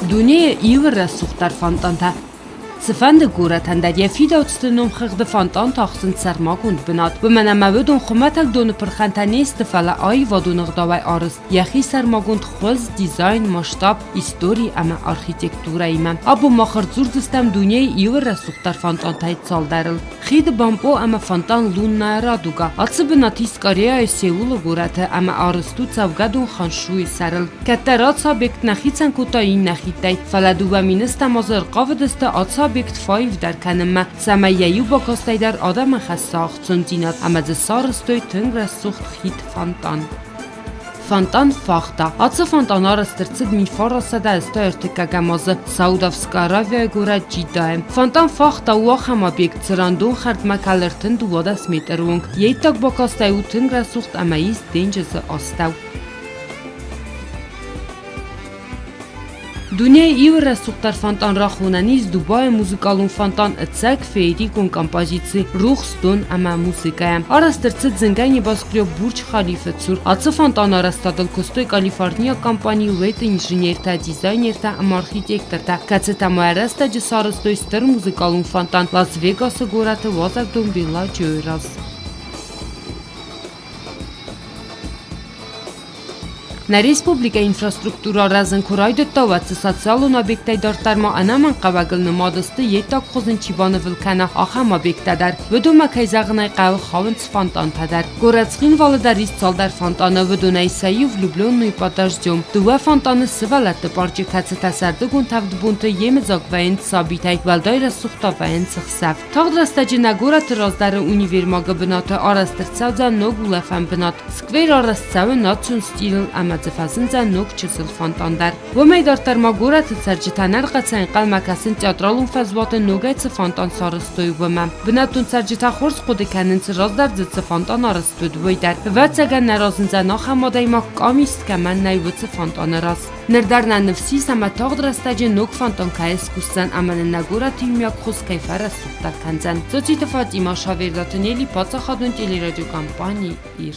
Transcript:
Дунейы иуы рӕсугъддӕр фонтантӕ. Цыфӕнды горӕтӕн дӕр йӕ фидауцты номхыгъды фонтантӕ ахсынц сӕрмагонд бынат, уымӕн ӕмӕ уыдон хуымӕтӕг доны пырхӕнтӕ не сты, фӕлӕ аивадон ӕгъдауӕй арӕзт, йӕхи сӕрмагонд хуыз, дизайн, масштаб, истори ӕмӕ архитектурӕимӕ. Абон мах ӕрдзурдзыстӕм дунейы иуы рӕсугъддӕр фонтантӕй цалдӕрыл. Хиды бампъо ӕмӕ фонтан Лунная радуга ацы бынат ис Кореяйы Сеулы горӕты ӕмӕ арӕзт у цӕугӕдон Ханшуйы сӕрыл. Кӕддӕр ацы объект нӕ хицӕн кодта иннӕ хидтӕй, фӕлӕ 2 000 азы ӕрхъавыдысты ацы объект фӕаивдӕр кӕнынмӕ, цӕмӕй йӕ иу бакастӕй дӕр адӕмӕн хӕсса ӕхцондзинад ӕмӕ дзы сарӕзтой тынг рӕсугъд хид-фонтан. Фонтан фӕгъта. Ацы фонтан арӕзт ӕрцыд 1933 азы Саудовская Аравияйы горӕт Джиддайы. Фонтан фӕгъта у ахӕм объект, цыран дон хӕрдмӕ кӕлы 32 метры онг. Йе ддаг бакастӕй у тынг рӕсугъд ӕмӕ ис денджызы астӕу. Дунейы иу рӕсугъддӕр фонтан рахонӕн ис Дубайы музыкалон фонтан ӕцӕг феерикон композици Рухс дон ӕмӕ музыкӕйӕ. Арӕзт ӕрцыд зынгӕ небоскреб Бурдж-Халифы цур. Ацы фонтан арӕзтадыл куыстой калифорнийаг компани Уэйты инженертӕ, дизайнертӕ ӕмӕ архитектортӕ, кӕцытӕ ма рӕстӕджы сарӕзтой стыр музыкалон фонтан Лас-Вегасы горӕты уазӕгдон Белладжиойы раз. Нӕ республикӕйы инфраструктурӕ рӕзын куы райдыдта, уӕд цы социалон объекттӕй дарддӕр ма ӕнӕмӕнгхъӕуӕгыл нымад сты, йе ддаг хуыз ын чи банывыл кӕна, ахӕм объекттӕ дӕр. Уыдонмӕ, кӕй зӕгъын ӕй хъӕуы, хауынц фонтантӕ дӕр. Горӕт Цхинвалы дӕр ис цалдӕр фонтаны, уыдонӕй сӕ иу Влюбленный под дождем. Дыууӕ фонтаны сывӕллӕтты парчы, кӕцытӕ сӕрдыгон тӕвд бонты йемыдзаг вӕййынц сабитӕй, уӕлдай рӕсугъд та вӕййынц ӕхсӕв. Тагъд рӕстӕджы нӕ горӕты раздӕры универмагы бынаты арӕзт ӕрцӕудзӕн ног улӕфӕн бынат. Сквер арӕзт цӕуы национ стилыл ӕмӕ дзы фӕзындзӕн ног чысыл фонтан дӕр. Уымӕй дарддӕр ма горӕты цӕрджытӕн ӕрхъӕцӕй ӕнхъӕлмӕ кӕсынц театралон фӕзуаты ногӕй цы фонтан сарӕзтой, уымӕ. Бынӕттон цӕрджытӕ хорз хъуыды кӕнынц, раздӕр дзы цы фонтан арӕзт уыд, уый дӕр. Ӕвӕццӕгӕн, нӕ разындзӕн ахӕм адӕймаг, къамист кӕмӕн нӕй, уыцы фонтаны раз. Ныр дӕр нӕ ныфс ис, ӕмӕ тагъд рӕстӕджы ног фонтан кӕй скусдзӕн ӕмӕ нын нӕ горӕты иумиаг хуыз кӕй фӕрӕсугъддӕр кӕндзӕн. Цоциты Фатимӕ, Шавердаты Нелли, паддзахадон телерадиокомпани «Ир».